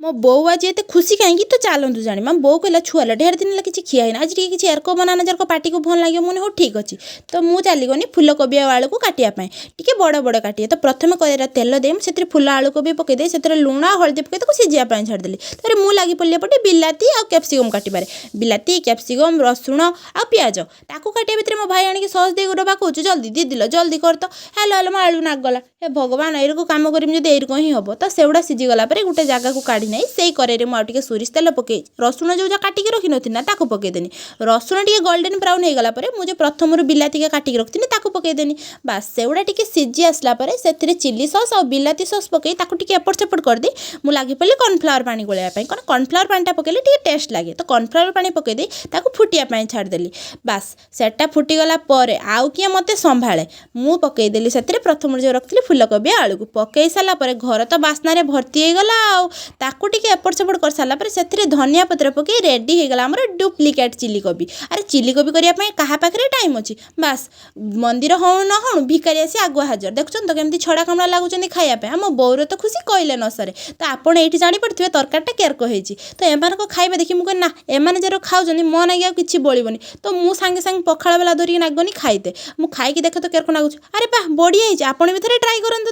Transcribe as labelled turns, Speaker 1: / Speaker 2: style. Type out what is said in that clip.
Speaker 1: ମୋ ବୋଉ ଆଜି ଏତେ ଖୁସି କାହିଁକି? ତ ଚାଲନ୍ତୁ ଜାଣିବା। ବୋଉ କହିଲା, ଛୁଆଲୋ, ଢେର ଦିନ ହେଲା କିଛି ଖିଆ ହେଇନି, ଆଜି ଟିକେ କିଛି ଏରକ ବନାନା, ଯେରକ ପାଟିକୁ ଭଲ ଲାଗିବ। ମୁଁ ହଉ, ଠିକ୍ ଅଛି। ତ ମୁଁ ଚାଲିଗନି ଫୁଲକୋବି ଆଉ ଆଳୁକୁ କାଟିବା ପାଇଁ। ଟିକେ ବଡ଼ ବଡ଼ କାଟିବେ। ତ ପ୍ରଥମେ କଡ଼େଇରେ ତେଲ ଦେଇ ମୁଁ ସେଥିରେ ଫୁଲ ଆଳୁକୋବି ପକାଇ ଦେଇ, ସେଥିରେ ଲୁଣ ଆଉ ହଳଦୀ ପକାଇ ତାକୁ ସିଝିବା ପାଇଁ ଛାଡ଼ିଦେଲି। ତାପରେ ମୁଁ ଲାଗି ପଡ଼ିଲି ଏପଟେ ବିଲାତି ଆଉ କ୍ୟାପ୍ସିକମ୍ କାଟିବାରେ। ବିଲାତି, କ୍ୟାପ୍ସିକମ୍, ରସୁଣ ଆଉ ପିଆଜ, ତାକୁ କାଟିବା ଭିତରେ ମୋ ଭାଇ ଆଣିକି ସସ୍ ଦେଇ ଡବା କହୁଛି, ଜଲ୍ଦି ଦିଦିଲ, ଜଲ୍ଦି କର ତ। ହ୍ୟାଲୋ ହ୍ୟାଲୋ, ମୋ ଆଳୁ ନାଗିଗଲା। ହେ ଭଗବାନ, ଏଇରକ କାମ କରିମି ଯଦି ଏଇରକ ହିଁ ହେବ। ତ ସେଗୁଡ଼ା ସିଝିଗଲା ପରେ ଗୋଟେ ଜାଗାକୁ କାଢ଼ି ନେଇ ସେଇ କରେଇରେ ମୁଁ ଆଉ ଟିକେ ସୋରିଷ ତେଲ ପକାଇ ରସୁଣ ଯେଉଁ ଯାହା କାଟିକି ରଖିନଥିଲି ନା, ତାକୁ ପକାଇଦେନି। ରସୁଣ ଟିକେ ଗୋଲ୍ଡେନ୍ ବ୍ରାଉନ୍ ହେଇଗଲା ପରେ ମୁଁ ଯେଉଁ ପ୍ରଥମରୁ ବିଲାତିକା କାଟିକି ରଖିଥିଲି, ତାକୁ ପକାଇଦେନି। ବାସ୍, ସେଗୁଡ଼ା ଟିକେ ସିଝି ଆସିଲା ପରେ ସେଥିରେ ଚିଲି ସସ୍ ଆଉ ବିଲାତି ସସ୍ ପକାଇ ତାକୁ ଟିକେ ଏପଟ ସେପଟ କରିଦେଇ ମୁଁ ଲାଗି ପଡ଼ିଲି କର୍ଣ୍ଣଫ୍ଲାୱାର ପାଣି ଗୋଳାଇବା ପାଇଁ। କ'ଣ, କର୍ଣ୍ଣଫ୍ଲାୱାର ପାଣିଟା ପକାଇଲେ ଟିକେ ଟେଷ୍ଟ ଲାଗେ। ତ କର୍ଣ୍ଣଫ୍ଲାୱାର ପାଣି ପକାଇ ଦେଇ ତାକୁ ଫୁଟିବା ପାଇଁ ଛାଡ଼ିଦେଲି। ବାସ୍, ସେଟା ଫୁଟିଗଲା ପରେ ଆଉ କିଏ ମୋତେ ସମ୍ଭାଳେ? ମୁଁ ପକାଇଦେଲି ସେଥିରେ ପ୍ରଥମରୁ ଯେଉଁ ରଖିଥିଲି ଫୁଲକୋବି ଆଳୁକୁ। ପକାଇ ସାରିଲା ପରେ ଘର ତ ବାସ୍ନାରେ ଭର୍ତ୍ତି ହେଇଗଲା। ଆଉ ତାକୁ ଟିକେ ଏପଟ ସେପଟ କରିସାରିଲା ପରେ ସେଥିରେ ଧନିଆ ପତ୍ର ପକାଇ ରେଡ଼ି ହେଇଗଲା ଆମର ଡୁପ୍ଲିକେଟ୍ ଚିଲି କୋବି। ଆରେ, ଚିଲି କୋବି କରିବା ପାଇଁ କାହା ପାଖରେ ଟାଇମ୍ ଅଛି? ବାସ୍, ମନ୍ଦିର ହଉ ନ ହଉଣୁ ଭିକାରୀ ଆସି ଆଗୁଆ ହାଜର। ଦେଖୁଛନ୍ତି ତ କେମିତି ଛଡ଼ା କାମୁଡ଼ା ଲାଗୁଛନ୍ତି ଖାଇବା ପାଇଁ? ଆମ ବୋଉର ତ ଖୁସି କହିଲେ ନ ସରେ। ତ ଆପଣ ଏଇଠି ଜାଣିପାରୁଥିବେ ତରକାରୀଟା କେରକ ହେଇଛି। ତ ଏମାନଙ୍କ ଖାଇବା ଦେଖି ମୁଁ କହିଲି, ନା, ଏମାନେ ଯେରକ ଖାଉଛନ୍ତି, ମୋ ନାଗି ଆଉ କିଛି ବଳିବନି। ତ ମୁଁ ସାଙ୍ଗେ ସାଙ୍ଗେ ପଖାଳ ବେଲା ଧରିକି ନାଗନି ଖାଇତେ। ମୁଁ ଖାଇକି ଦେଖେ ତ କେରକ ଲାଗୁଛି। ଆରେ ବାଃ, ବଢ଼ିଆ ହେଇଛି। ଆପଣ ବି ଥରେ ଟ୍ରାଏ କରନ୍ତୁ।